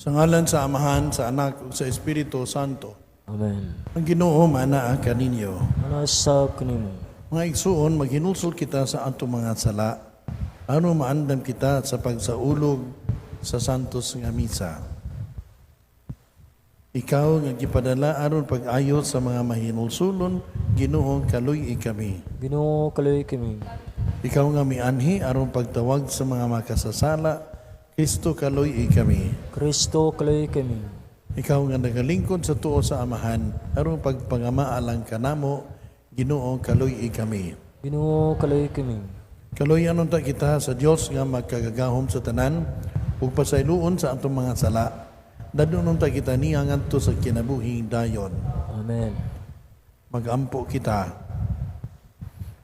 Sa ngalan sa Amahan, sa Anak, ug sa Espiritu Santo. Amen. Ang Ginoo maanaa kaninyo. Maanaa sab kanimo. Mga igsuon, maghinulsol kita sa atong mga sala. Aron maandam kita sa pagsaulog sa Santos nga Misa. Ikaw nga gipadala aron pag-ayo sa mga mahinulsulon, Ginoo, kaluy-i kami. Ginoo, kaluy-i kami. Ikaw nga mianhi aron pagtawag sa mga makasasala, Kristo, kaluy-i kami. Kristo, kaluy-i kami. Ikaw nga nagalingkod sa tuo sa Amahan aron pagpangama alang kanamo, Ginoo, kaluy-i kami. Ginoo, kaluy-i kami. Kaluy-an unta kita sa Dios nga makagagahom sa tanan ug pasayloon sa atong mga sala. Dadon unta kita niya ngadto sa kinabuhing dayon. Amen. Magampo kita.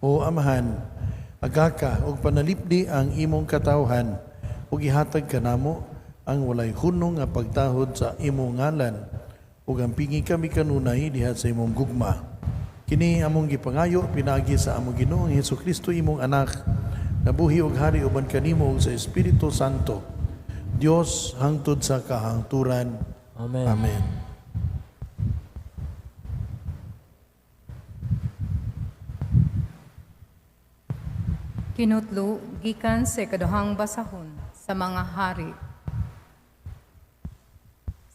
O Amahan, agaka ug panalipdi ang imong katawhan ug ihatag kanamo ang walay hunong nga pagtahod sa imong ngalan ug ampingi kami kanunay diha sa imong gugma. Kini among gipangayo pinaagi sa among Ginoong Hesukristo, imong anak, nabuhi ug hari uban kanimo ug sa Espiritu Santo, Dios hangtod sa kahangturan. Amen. Amen. Kinutlo gikan sa ikaduhang basahon sa mga hari.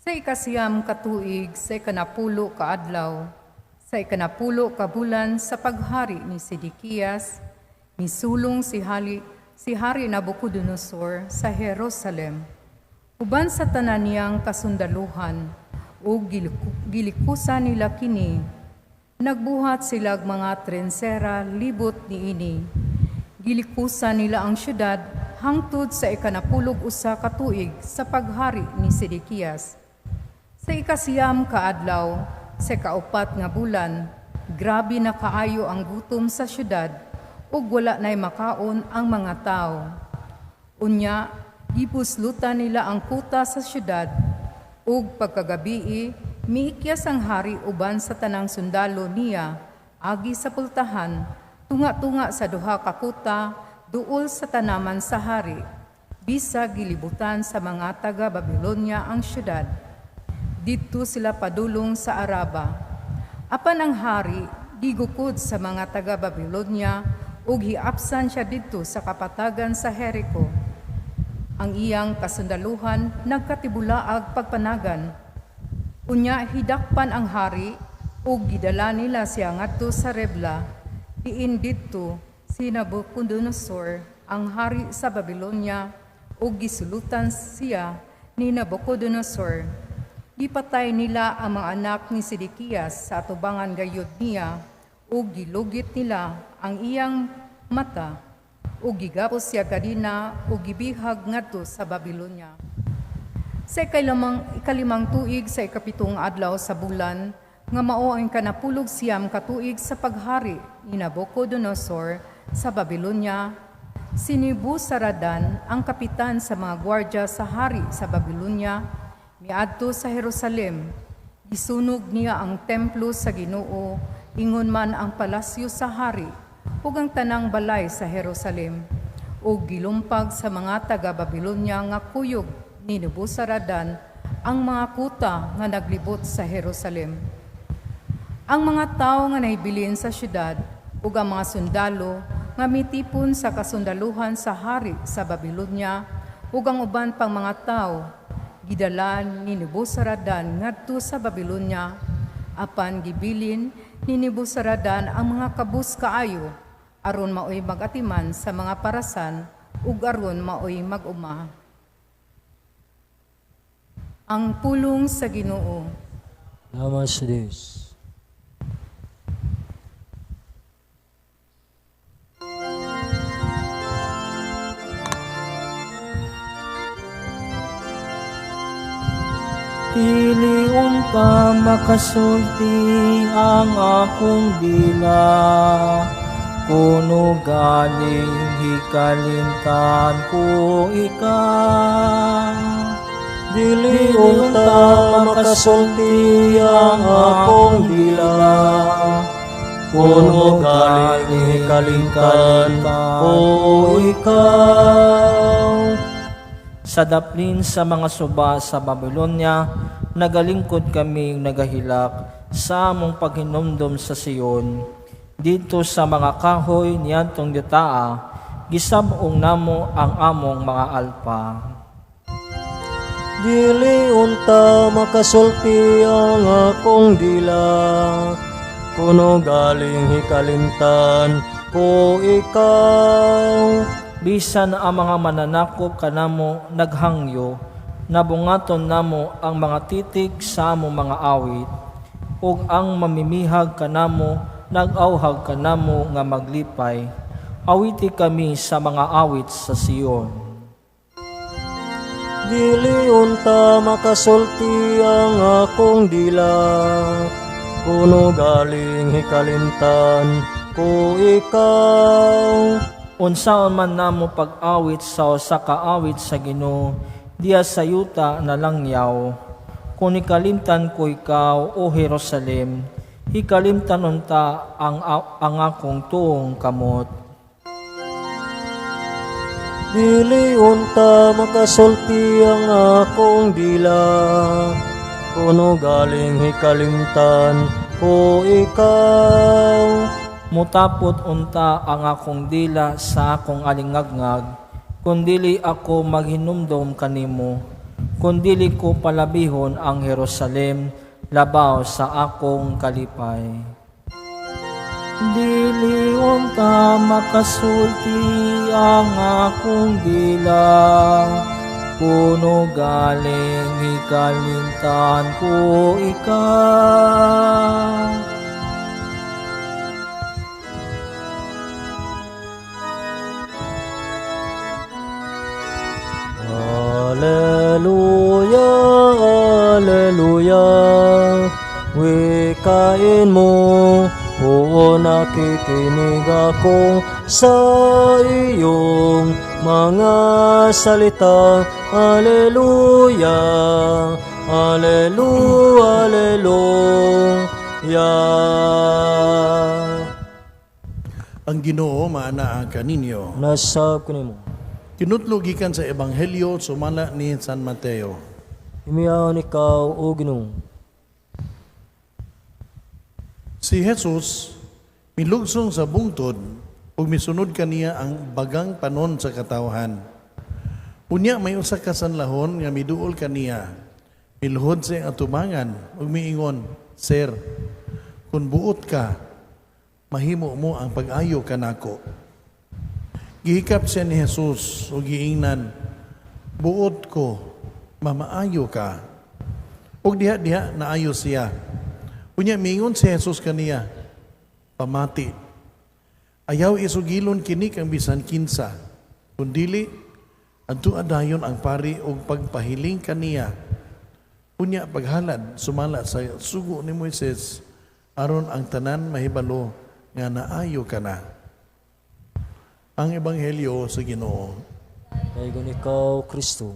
Sa 9 ka tuig, sa 10 ka adlaw, sa 10 ka bulan sa paghari ni Sedekias, misulong si Hari Nabucodonosor sa Jerusalem uban sa tanan niyang kasundaluhan ug gilikusan nila kini. Nagbuhat silag mga trensera libot niini. Gilikusan nila ang syudad hangtod sa 11 ka tuig sa paghari ni Sedekias. Sa 9 ka adlaw, sa 4 nga bulan, grabe na kaayo ang gutom sa syudad ug wala na'y makaon ang mga tao. Unya, gipuslutan nila ang kuta sa syudad, ug pagkagabii, miikyas ang hari uban sa tanang sundalo niya, agi sa pultahan, tunga-tunga sa duha ka kuta, duol sa tanaman sa hari, bisa gilibutan sa mga taga Babylonia ang syudad. Didto sila padulong sa Araba. Apan ang hari gigukod sa mga taga Babylonia ug hiapsan siya didto sa kapatagan sa Jericho. Ang iyang kasundaluhan nagkatibulaag pagpanagan. Unya hidakpan ang hari ug gidala nila siya ngadto sa Rebla, diin didto si Nabucodonosor ang hari sa Babylonia ug gisulutan siya ni Nabucodonosor. Gipatay nila ang mga anak ni Sedekias sa atubangan gayud niya ug gilugit nila ang iyang mata ug gigapos siya kadina ug gibihag ngadto sa Babylonia. Sa 5 tuig, sa 7 adlaw sa bulan, nga mao ang 19 ka tuig sa paghari ni Nabucodonosor sa Babylonia, si Nebuzaradan, ang kapitan sa mga gwardya sa hari sa Babylonia, miadto sa Jerusalem. Gisunog niya ang templo sa Ginoo, ingon man ang palasyo sa hari, ug ang tanang balay sa Jerusalem, ug gilumpag sa mga taga-Babylonia nga kuyog ni Nebuzaradan ang mga kuta nga naglibot sa Jerusalem. Ang mga tawo nga nahibilin sa syudad ug ang mga sundalo nga mitipon sa kasundaluhan sa hari sa Babylonia ug ang uban pang mga tawo gidala ni Nebuzaradan ngadto sa Babylonia, apan gibilin ni Nebuzaradan ang mga kabus kaayo aron maoy magatiman sa mga parasan ug aron maoy mag-uma. Ang pulong sa Ginoo. Salamat sa Dios. Dili unta makasulti ang akong dila, kuno galing hikalimtan ko ikaw. Dili unta makasulti ang akong dila, kuno galing hikalimtan ko ikaw. Sa daplin sa mga suba sa Babylonia, nagalingkod kami nagahilak sa among paghinumdom sa Sion. Didto sa mga kahoy niadtong yutaa, gisab-ong namo ang among mga alpa. Dili unta makasulti ang akong dila, kuno galing hikalimtan ko ikaw. Bisan ang mga mananakop kanamo naghangyo, nabungaton namo ang mga titik sa among mga awit, ug ang mamimihag kanamo nag-awhag kanamo nga maglipay. Awiti kami sa mga awit sa Sion. Dili unta makasulti ang akong dila, kuno galing hikalimtan ko ikaw. Unsaon man namo pag-awit sa usa ka awit sa Ginoo diha sa yuta na langyaw. Kung ikalimtan ko ikaw, O Jerusalem, hikalimtan unta ang akong tuong kamot. Dili unta makasulti ang akong dila, kuno galing hikalimtan ko ikaw. Mutapot unta ang akong dila sa akong alingagngag, kun dili ako maghinumdom kanimo, kun dili ko palabihon ang Jerusalem labaw sa akong kalipay. Dili unta makasulti ang akong dila, kuno galing hikalimtan ko ikaw. Alleluia, alleluia, wikain mo, oo nakikinig ako sa iyong mga salita. Alleluia, alleluia, alleluia. Ang Ginoo maanaa kaninyo. Nasab kanimo. Kinutlo gikan sa Ebanghelyo sumala ni San Mateo. Himiyaon ikaw, o Ginoo. Si Jesus milugsong sa bungtod ug misunod kaniya ang bagang panon sa katawhan. Unya may usa ka sanlahon nga miduol kaniya. Miluhod sa iyang atubangan ug miingon, "Sir, kun buot ka, mahimo mo ang pag-ayo kanako." Gihikap siya ni Jesus ug giingnan, "Buot ko, mamaayo ka." Ug diha-diha naayo siya. Unya miingon si Jesus kaniya, "Pamati, ayaw isugilon kini kang bisan kinsa, kun dili adto dayon ang pari og pagpahiling kaniya. Unya paghalad sumala sa sugo ni Moises, aron ang tanan mahibalo nga naayo ka na." Ang Ebanghelyo sa Ginoo. Dayon ikaw, Kristo.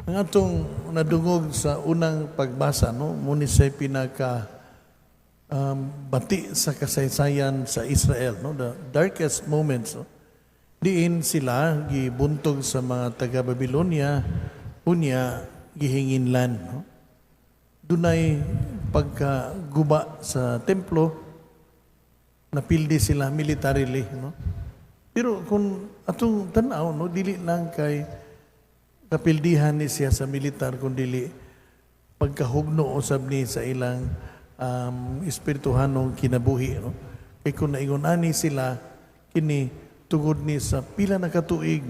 Ang atong nadungog sa unang pagbasa, no, muni siya pinaka bati sa kasaysayan sa Israel, no, the darkest moments, no? Diin sila gibuntog sa mga taga Babylonia, unya gihinginlan, no? Dunay pagkaguba sa templo, napildi sila militarily, no? Pero kung atong tan-aw, no, dili lang kay kapildihan ni siya sa militar, kun dili pagkahugno usab ni sa ilang espirituhanong kinabuhi, no? Kay kung naingon ani sila kini tugod ni sa pila na katuig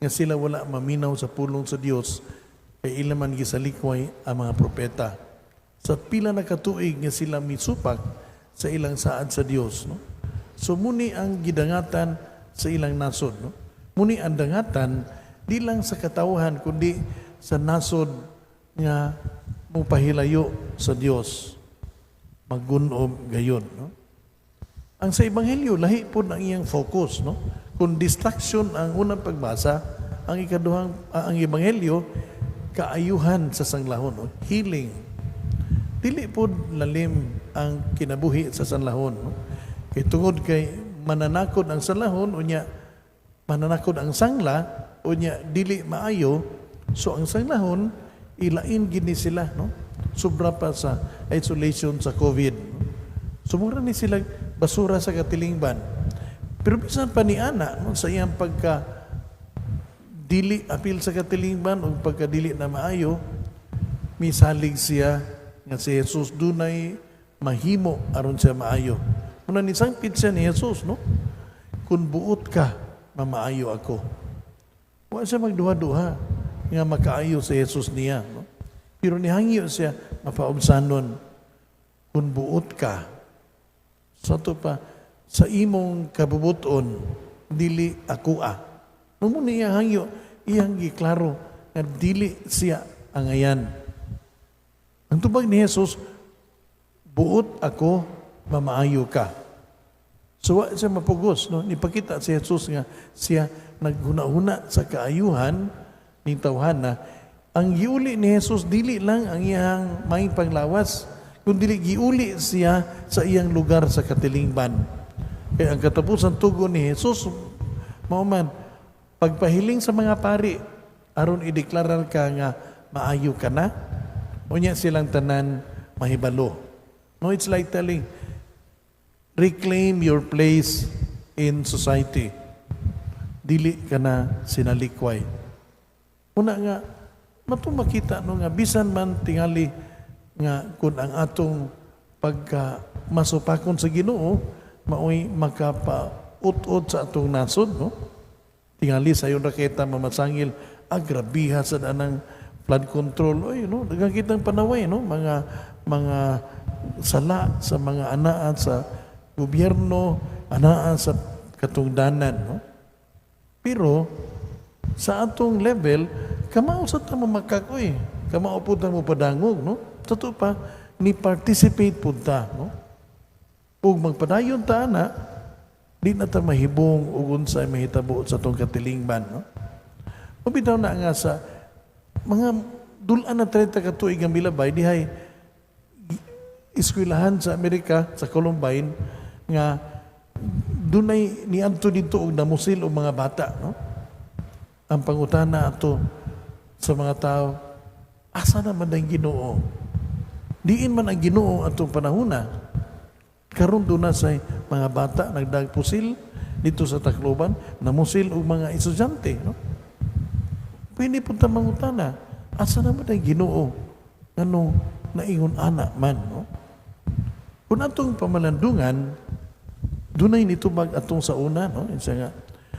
nga sila wala maminaw sa pulong sa Dios, kay ila man gisalikway ang mga propeta. Sa pila na katuig nga sila misupak sa ilang saad sa Dios, no? So muni ang gidangatan sa ilang nasod, no? Muni ang dangatan di lang sa katawhan kundi sa nasod nga mupahilayo sa Dios, magunob gayon, no? Ang sa Ebanghelyo lahi pod ang iyang focus, no? Kung distraction ang unang pagbasa, ang ikaduhang ang Ebanghelyo kaayuhan sa sanglahon, no? Healing. Dili pod lalim ang kinabuhi sa sanlahon, no? Kay tungod kay mananakod ang salahon, unya mananakod ang sangla, unya dili maayo, so ang sanglahon ilain gini sila, no? Sobra pa sa isolation sa COVID. So mura ni sila basura sa katilingban. Pero bisan pa ni ana, no, sa iyang pagka dili apil sa katilingban o pagka dili na maayo, misalig siya nga si Jesus dunay mahimo aron siya maayo. Muna ni sangpit siya ni Jesus, no? "Kung buot ka, mamaayo ako." Wa siya magduha-duha nga makaayo si Jesus niya, no? Pero nihangyo siya mapaubsanon, "Kung buot ka." Sa to pa, sa imong kabubuton, dili ako ah. Nung muna iyang hangyo, iyang giklaro nga dili siya angayan. Ang tubag ni Jesus, "Buot ako, mamaayo ka." So wa siya mapugos, no? Nipakita si Jesus nga siya naghuna-huna sa kaayuhan ni tawhana. Ang giuli ni Jesus dili lang ang iyang maayong panglawas, kundi giuli siya sa iyang lugar sa katilingban. Kaya ang katapusan tugon ni Jesus, mao man, pagpahiling sa mga pari, aron ideklarar ka nga maayo ka na, unya silang tanan mahibalo. No, it's like telling, reclaim your place in society. Dili ka na sinalikway. Una nga, mato makita no nga bisan man tingali nga kung ang atong pagka masupakon sa Ginoo maoy makapa-ut-ut sa atong nasod, no? Tingali sayon ra kita mamasangil, ah, grabiha sa anang flood control, oy, no? Daghan kitang panaway, no, mga sala sa mga anaa sa gobyerno, anaa sa katungdanan, no? Pero sa atong level, kamao sa ta mo makakoy, kamao pud ta mo padangog, no? Totoo pa ni participate pud ta, no? Ug magpadayon ta ana, di na ta mahibong ug unsay mahitabo sa atong katilingban, no? Mabitaw na nga sa mga dulan na 30 ka tuig ang milabay dihay eskwelahan sa Amerika sa Columbine nga dunay niadto didto og namusil og mga bata, no? Ang pangutana ato sa mga tao, asa naman ang Ginoo? Diin man ang Ginoo atong panahona? Karon duna sa mga bata nagdagpusil dito sa Tacloban, namusil og mga estudyante, no? Pwede punta mangutana, asa naman ang Ginoo? Nganong naingon ana man, no? Kung atong pamalandungan, dunay nitubag atong sa una, no? Isa nga,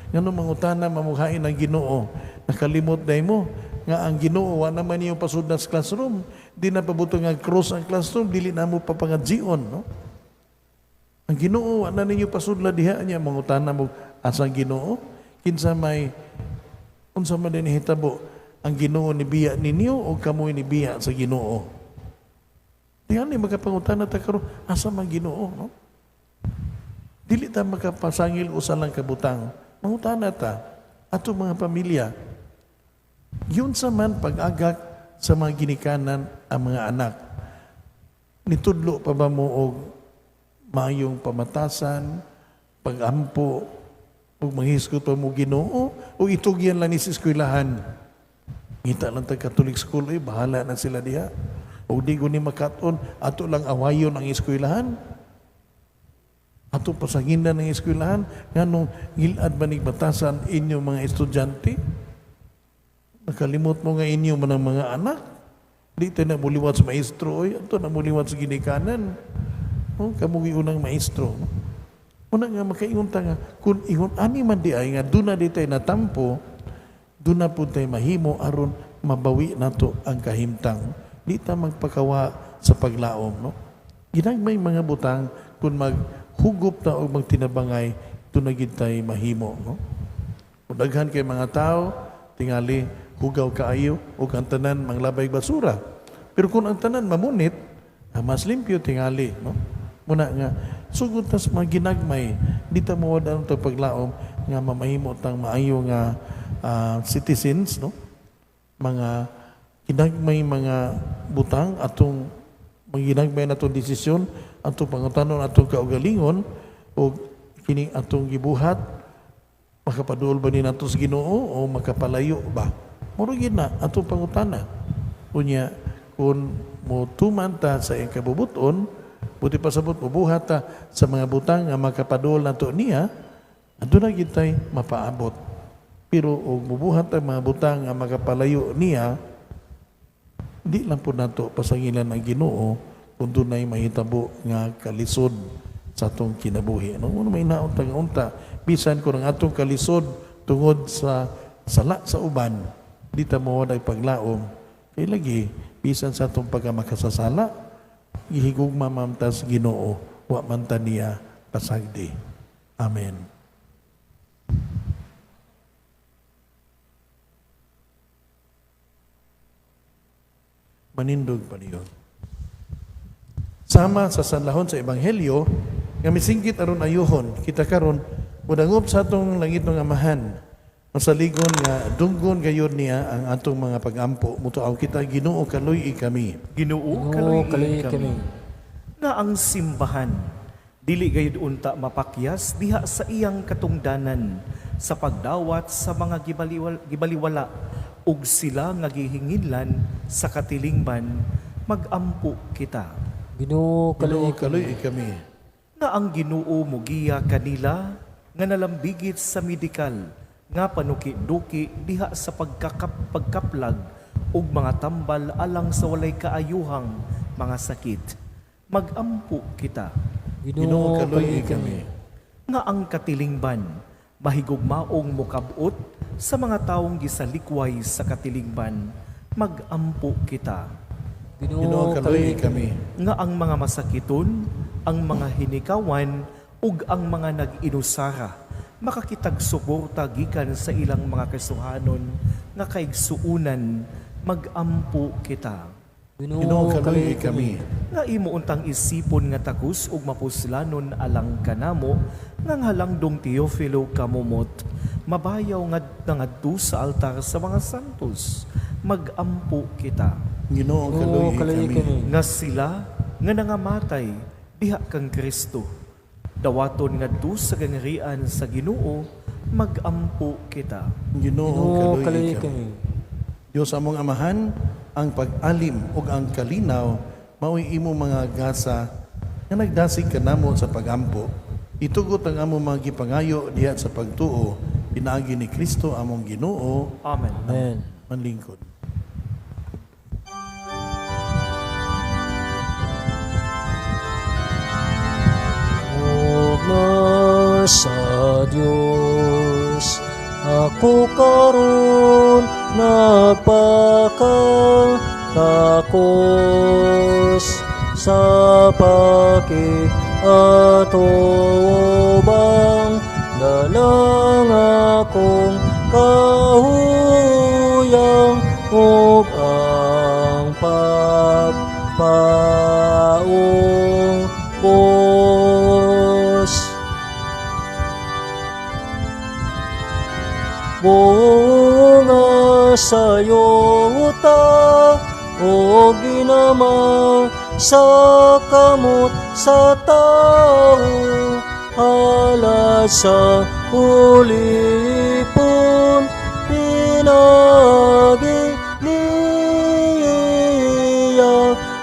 ngano mangutana mamughain ang Ginoo, nakalimot day mo nga ang Ginoo wa naman niyo pasudla sa classroom, di na pabutang nga cross ang classroom, dili na mo papangadzion, no? Ang Ginoo wa na ninyo pasudla diha niya, mangutana mo asa ang Ginoo? Kinsa may unsa man din hitabo, ang Ginoo ni biya ninyo o kamoy ni biya sa Ginoo? Tingnan ni makapangutana ta karon, asa man Ginoo, no? Dili ta makapasangil usa lang kabutang. Mangutana ta ato mga pamilya. Yun sa man pag-agak sa mga ginikanan ang mga anak. Nitudlo pa ba mo og maayong pamatasan, pag-ampo, ug manghisgot pa mo Ginoo, o itugyan lang ni sa eskwelahan? Ngita lang tag Catholic school, eh, bahala na sila diha. O di ko ni makaton, ato lang awayon ang eskwelahan. Ato pasanginan ang eskwelahan, nganong ngilad man ni batasan inyong mga estudyante? Nakalimot mo nga inyo man ang mga anak. Di tayo na muliwat sa maestro, oy, ato na muliwat sa ginikanan. Oh, kamo unang maestro. No? Una nga makaingon ta nga kung ingon ani man di ay nga duna di tayo natampo, duna pud tayo mahimo aron mabawi nato ang kahimtang. Di ta magpakawa sa paglaom, no? Ginagmay mga butang kung maghugup ta og magtinabangay, duna gid tay mahimo, no? Kung daghan kay mga tao, tingali hugaw kaayo ug ang tanan manglabay basura. Pero kung ang tanan mamunit, mas limpyo tingali, no? Muna nga sugod tas mga ginagmay, di ta mawad ang paglaom nga mamahimo tang maayo nga citizens, no? Mga ginagmay mga butang atong mga ginagmay natong desisyon, atong pangutanon atong kaugalingon ug Kini atong gibuhat, makapaduol ba ni nato sa Ginoo o makapalayo ba? Muro gid na atong pangutana. Unya, kung motuman ta sa iyang kabubuton, buti pasabot mobuhat ta sa mga butang nga makapaduol nato niya, aduna gid tay mapaabot. Pero og mobuhat ang mga butang nga makapalayo niya, di lang po nato pasangilan ang Ginoo kung dunay mahitabo nga kalisod sa atong kinabuhi. No, may naunta nga unta, bisan kung ang atong kalisod tungod sa sala sa uban, di ta mo ay paglaom. Kay lagi, bisan sa atong pagkamakasasala, gihigugma man ta sa Ginoo, wa man ta niya pasagdi. Amen. Manindog pa niyo. Sama sa sanlahon sa Ebanghelyo, nga misingkit aron ayuhon, kita karon mudangop sa atong langitnong Amahan. Masaligon nga dunggon gayud niya ang atong mga pagampo. Mutuaw kita, Ginoo, kaluy-i kami. Ginoo, Ginoo, kaluy-i kaluy-i kami. kami. Nga ang simbahan dili gayud unta mapakyas diha sa iyang katungdanan sa pagdawat sa mga gibaliwala ug sila nga gihinginlan sa katilingban, magampo kita. Ginoo, Ginoo, kaluy-i kami. kaluy-i kami. Nga ang Ginoo mugiya kanila nga nalambigit sa medikal nga panuki-duki diha sa pagkaplag ug mga tambal alang sa walay kaayuhang mga sakit, magampo kita. Ginoo, kaluy-i kami. Nga ang katilingban mahigugmaong mukabot sa mga taong gisalikway sa katilingban, magampo kita. Ginoo, Ginoo, kaluy-i kaluy-i kami. Nga ang mga masakiton, ang mga hinikawan ug ang mga nag-inusara makakitag suporta gikan sa ilang mga kasuhanon nga kaigsuunan, magampo kita. Ginoo, Ginoo, kaluy-i kaluy-i kami. Nga imo untang isipon nga takus ug mapuslanon alang kanamo nga halangdong Teofilo kamumot mabayaw nga nangadto sa altar sa mga santos, magampo kita. Ginoo, Ginoo, kaluy-i kaluy-i kami. kami. Nga sila nga nangamatay diha kang Kristo dawaton ngadto sa gangarian sa Ginoo, magampo kita. Ginoo, Ginoo, kaluy-i kaluy-i kami. kami. Diyos among Amahan, ang pag-alim ug ang kalinaw mao'y imong mga gasa nga nagdasig kanamo sa pagampo. Itugot ang among mga gipangayo diha sa pagtuo pinaagi ni Kristo among Ginoo. Amen. Amen. Manlingkod. Ugma sa Diyos, ako karon nagpakatakos sa pakiatubang dalang akong kahuyang ug ang pagpaubos. Bunga sa yuta o ginama sa kamot sa tao, halad sa ulipon, pinagi niya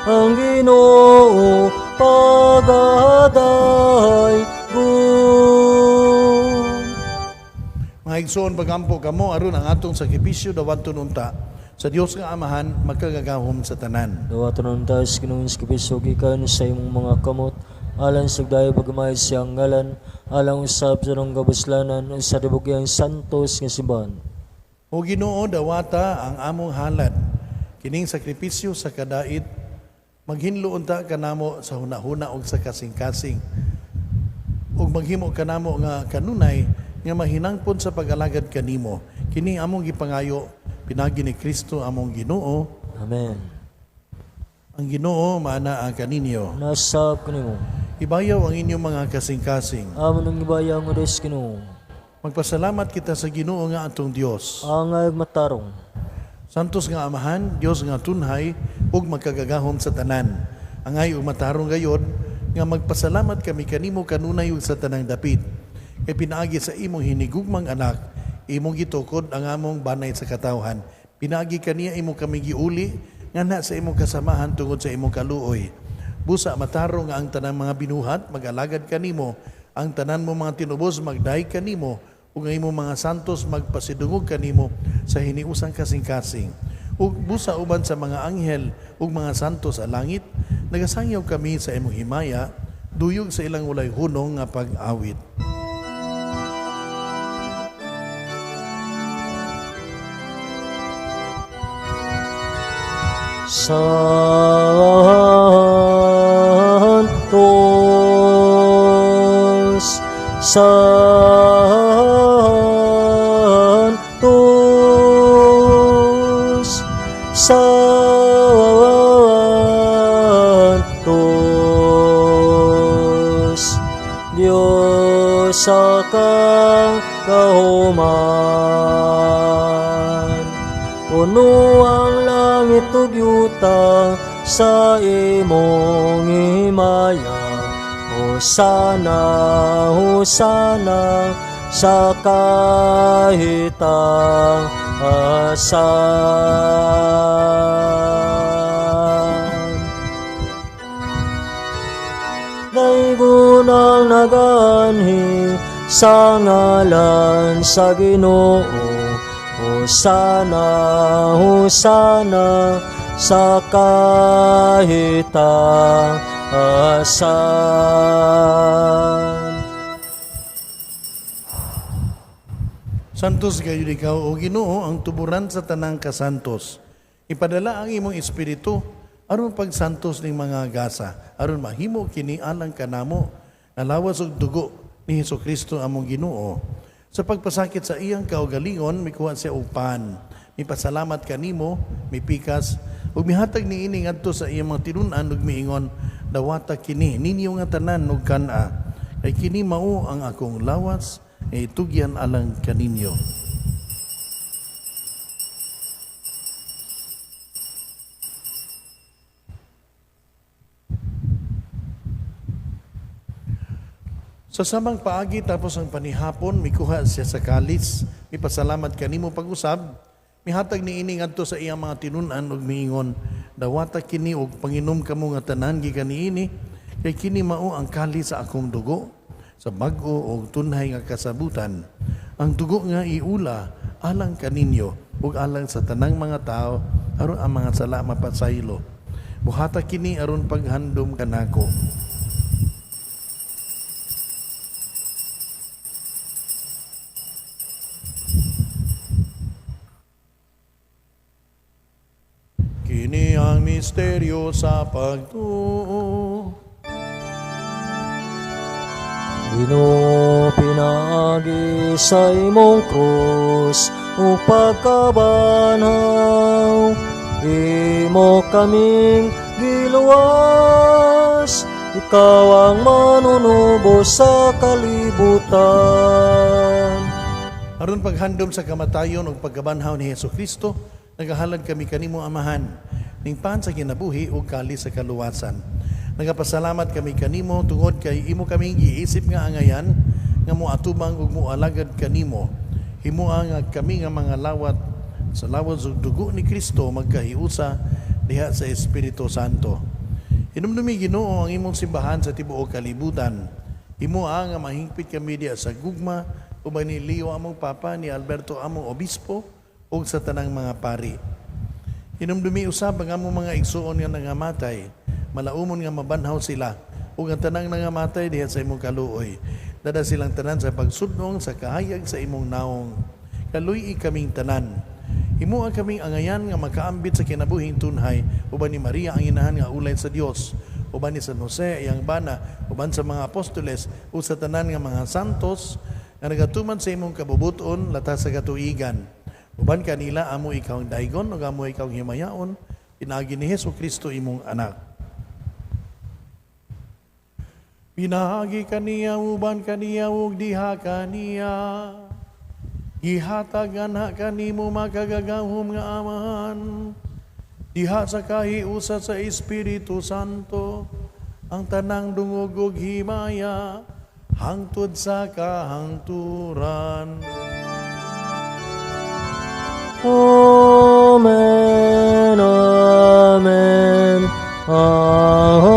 ang Ginoo pagaday. Mga igsoon, pagampo kamo aron ang atong sakripisyo dawaton unta sa Dios nga Amahan makagagahom sa tanan. Dawaton unta sa Ginoong Kristo gikan sa imong mga kamot, alang sa dayo pagmahal siyang ngalan, alang usab sa nung kabuslanan sa tibuok santos nga simbahan. O Ginoo, dawata ang among halad kining sakripisyo sa kadait, maghinlo unta kanamo sa hunahuna ug sa kasing-kasing, ug maghimo kanamo nga kanunay nga mahinangpon sa pag-alagad kanimo. Kini among gipangayo pinagi ni Kristo among Ginoo. Amen. Ang Ginoo maana ang kaninyo. Nasab kanimo. Ibayaw ang inyong mga kasing-kasing. Amon ang ibayaw nga Dios Ginoo. Magpasalamat kita sa Ginoo nga atong Dios. Angay matarong. Santos nga Amahan, Dios nga tunhay ug makagagahom sa tanan. Angay ug matarong gayod nga magpasalamat kami kanimo kanunay ug sa tanang dapit. Kay pinaagi sa imong hinigugmang anak, imong gitukod ang among banay sa katawhan. Pinaagi kaniya imo kami giuli nganha sa imong kasamahan tungod sa imong kaluoy. Busa matarong nga ang tanang mga binuhat mag-alagad kanimo, ang tanan mo mga tinubos magdayeg kanimo, ug ang imong mga santos magpasidungog kanimo sa hiniusang kasing-kasing. Ug busa uban sa mga anghel ug mga santos sa langit, nagasangyaw kami sa imong himaya, duyog sa ilang walay hunong nga pag-awit. Santos, Santos, Santos, Diyos sa kagahuman. Puno ang langit ug yuta sa imong himaya. Hosana, hosana sa kahitaasan. Daygon ang nagaanhi sa ngalan sa Ginoo. Hosana, hosana sa kahitaasan. Santos gayud ikaw o Ginoo ang tuburan sa tanang kasantos. Ipadala ang imong espiritu aron pagsantos ning mga gasa, aron mahimo kini alang kanamo nga lawas ug dugo ni Hesukristo among Ginoo. Sa pagpasakit sa iyang kaugalingon, mikuha siya og pan. Mipasalamat kanimo, mipikas, ug mihatag niini ngadto sa iyang mga tinun-an ug miingon, dawata kini ninyo nga tanan ug kan-a. Kay kini mao ang akong lawas nga itugyan alang kaninyo. Sa samang paagi tapos ang panihapon, mikuha siya sa kalis, mipasalamat kanimo pag-usab, mihatag niini ngadto sa iyang mga tinun-an ug miingon, dawata kini og panginom kamo nga tanan gikan niini, kay kini mao ang kalis sa akong dugo, sa bag-o og tunhay nga kasabutan. Ang dugo nga iula alang kaninyo ug alang sa tanang mga tawo aron ang mga sala mapasaylo. Buhata kini aron paghandom kanako. Kini ang misteryo sa pagtuo. Ginoo, pinaagi sa imong krus ug pagkabanhaw, imo kaming giluwas, ikaw ang manunubos sa kalibutan. Aron paghandom sa kamatayon ug pagkabanhaw ni Hesukristo, nagahalad kami kanimo Amahan, ning pan sa kinabuhi ug kalis sa kaluwasan. Nagapasalamat kami kanimo tungod kay imo kaming giisip nga angayan nga moatubang ug moalagad kanimo. Himoa nga kami nga mga lawat sa lawas ug dugo ni Kristo magkahiusa diha sa Espiritu Santo. Hinumdumi Ginoo ang imong simbahan sa tibuok kalibutan. Himoa nga mahingpit kami diha sa gugma uban ni Leo among Papa, ni Alberto among Obispo ug sa tanang mga pari. Hinumdumi usab ang among mga igsuon nga nangamatay, malaumon nga mabanhaw sila ug ang tanang nangamatay diha sa imong kaluoy. Dada silang tanan sa pagsudnong sa kahayag sa imong naong. Kaluy-i kaming tanan. Himoa kaming angayan nga makaambit sa kinabuhing tunhay uban ni Maria ang inahan nga ulay sa Dios, uban ni San Jose iyang bana, uban sa mga apostoles ug sa tanan nga mga santos nga nagatuman sa imong kabubuton latas sa katuigan. Uban kanila amo ikaw ang daygon ug amo ikaw ang himayaon pinaagi ni Hesukristo imong anak. Pinaagi kaniya uban kaniya ug diha kaniya. Gihatag anha kanimo makagagahom nga Amahan. Diha sa kahiusa sa Espiritu Santo ang tanang dungog ug himaya hangtod sa kahangturan. Amen, Amen, Amen.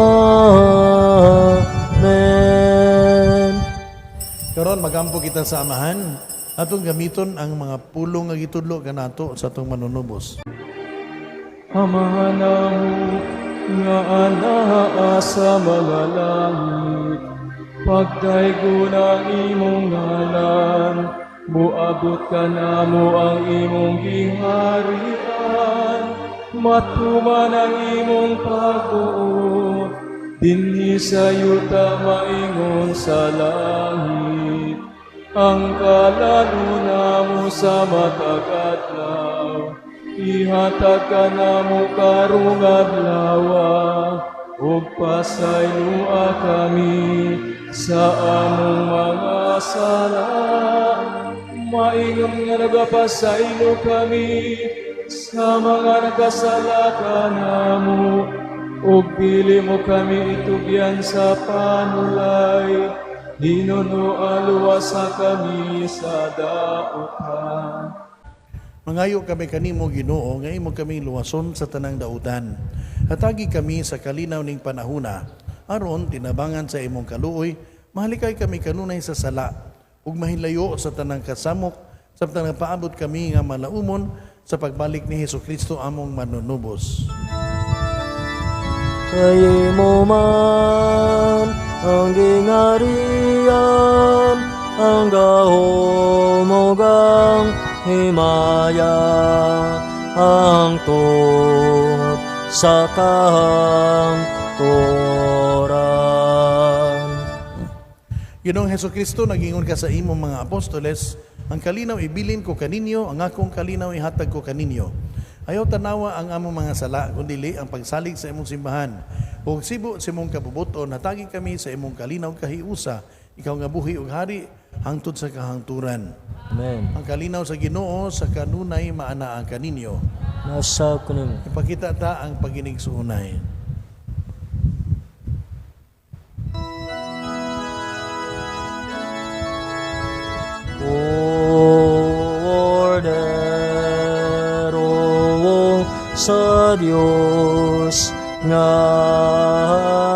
Karon magampo kita sa Amahan, atong gamiton ang mga pulong nga gitudlo kanato sa atong manunubos. Amahan namo nga anaa sa mga langit, pagdaygon ang imong ngalan, muabot kanamo ang imong giharian, matuman ang imong pagbuot, dinhi sa yuta maingon sa langit. Ang kalan-on namo sa matag adlaw, ihatag kanamo karong adlawa, ug pasayloa kami sa among mga sala, maingon nga nagapasaylo kami sa mga nagkasala kanamo, ug dili mo kami itugyan sa panulay, hinunoa luwasa kami sa dautan. Mangayo kami kanimo, Ginoo, nga imo kami luwason sa tanang dautan. Hatagi kami sa kalinaw ning panahuna, aron tinabangan sa imong kaluoy, mahalikay kami kanunay sa sala ug mahilayo sa tanang kasamok samtang nagpaabot kami nga malaumon sa pagbalik ni Hesukristo among manunubos. Kay imo man ang gingharian, ang gahom ug ang himaya, ang hangtod sa kahangturan. Ginoong Hesukristo, nagingon ka sa imong mga apostoles, ang kalinaw ibilin ko kaninyo, ang akong kalinaw ihatag ko kaninyo. Ayaw tanawa ang among mga sala, kundili ang pagsalig sa imong simbahan. Ug sibo sa imong kabubuton, hatagi kami sa imong kalinaw kahiusa, ikaw nga buhi ug hari, hangtod sa kahangturan. Amen. Ang kalinaw sa Ginoo sa kanunay maanaa kaninyo. Nasa kanimo. Ipakita ta ang paginigsuunay. Kordero sa Dios nga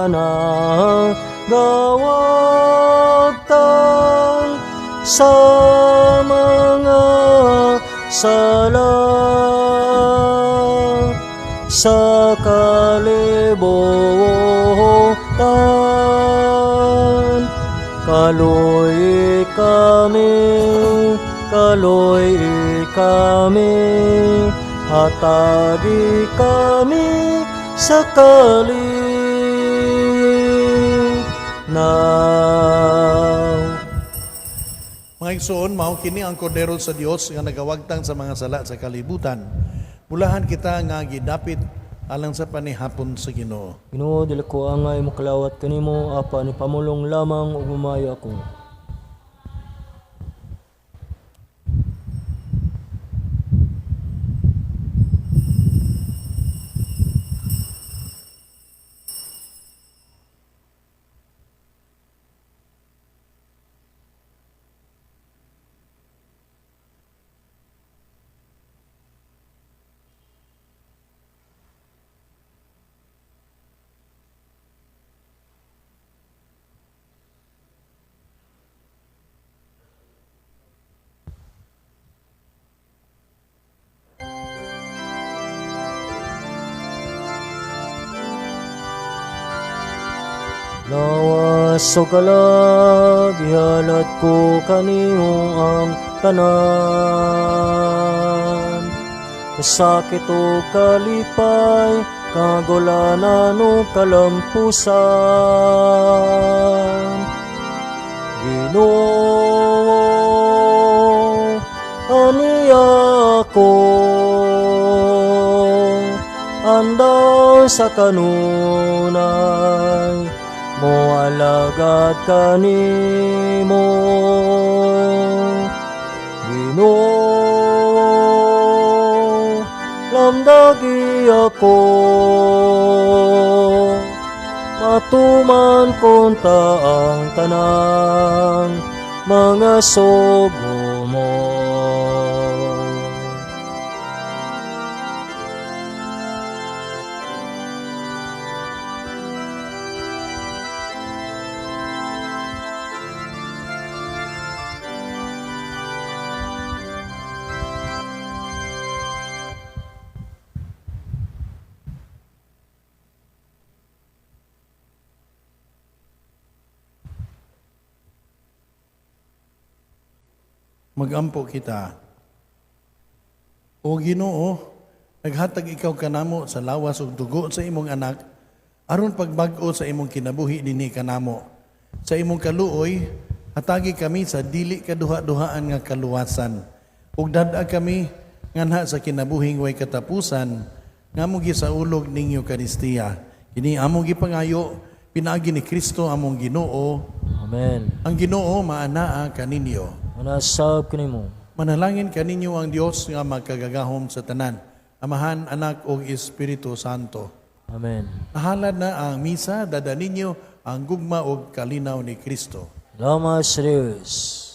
nagawagtang sa mga sala sa kalibutan. Kaloy kami, kaloy kami, hatagi kami sa kalinaw. Mga igsoon, mao kini ang kordero sa Dios nga nagawagtang sa mga sala sa kalibutan. Bulahan kita nga gidapit alang sa panihapon sa Ginoo. Ginoo, dili ko angay mokalawat kanimo, apan ipamulong lamang ug mumayo ako. Lawas o kalag, ihalat ko kanimo ang tanan. Kasakit o kalipay, kagulanan o kalampusan. Ginoo, aniya ko, andaw sa kanunay, moalagad kanimo. Ginoo, lamdagi ako, Matuman kunta ang tanang mga sugo mo. Magampo kita. O Ginoo, naghatag ikaw kanamo sa lawas ug dugo sa imong anak aron pagbag-o sa imong kinabuhi dinhi kanamo. Sa imong kaluoy, hatagi kami sa dili kaduha-duhaan nga kaluwasan. Ug dad-a kami nganha sa kinabuhing way katapusan nga among gisaulog ning Eukaristiya. Kini among gipangayo pinaagi ni Kristo among Ginoo. Amen. Ang Ginoo maanaa kaninyo. Manasab kanimo. Manalangin kaninyo ang Dios nga makagagahom sa tanan, Amahan, Anak ug Espiritu Santo. Amen. Nahalad na ang misa, dada ninyo ang gugma ug kalinaw ni Kristo. Salamat sa Diyos.